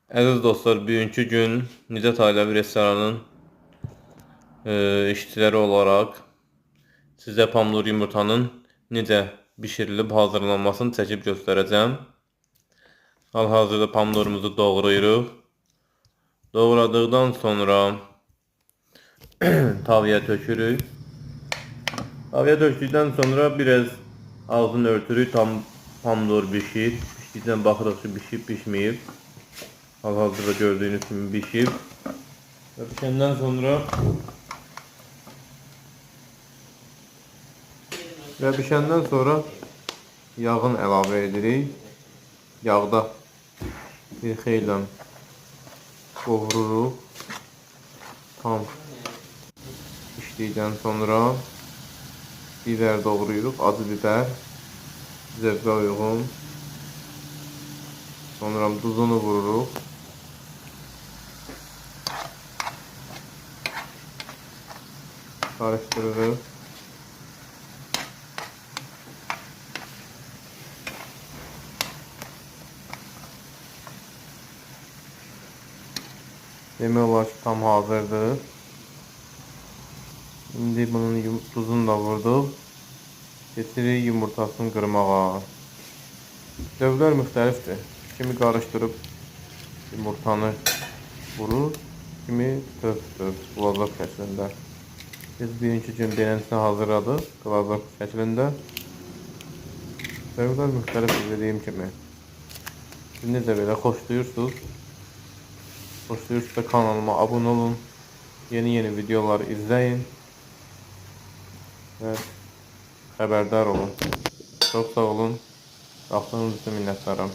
Əziz dostlar, bugünkü gün Nicat Ailəvi restoranının işçiləri olaraq sizə pomidor yumurtanın necə bişirilib hazırlanmasını çəkib göstərəcəm. Hal-hazırda pomidorumuzu doğrayırıq. Doğradıqdan sonra tavaya tökürük. Tavaya tökdükdən sonra biraz ağzını örtürük, tam pomidor bişir. Bişdikdən baxırıq ki, bişib, bişməyib. Hal-hazırda gördüyünüz kimi bişib. Və bişəndən sonra yağın əlavə edirik. Yağda bir xeyli qovururuq. Tam bişdikdən sonra biber doğrayırıq, acı biber zövqə uyğun. Sonra duzunu vururuq. Karıştırırıq. Demək olar ki, tam hazırdır. İndi bunun duzunu da vurduq. Keçirik yumurtasını qırmağa. Zövqlər müxtəlifdir. Kimi qarışdırıb yumurtanı vurur, kimi töv-töv qlazok şəklində. Biz bugünkü gün belənsini hazırladıq, qlazok şəklində. Zövqlər müxtəlifdir dediyim kimi. Siz necə belə xoşlayırsınız? Xoşlayırsınızsa kanalıma abunə olun. Yeni-yeni videolar izləyin və xəbərdar olun. Çox sağ olun. Baxdığınız üçün minnətdaram.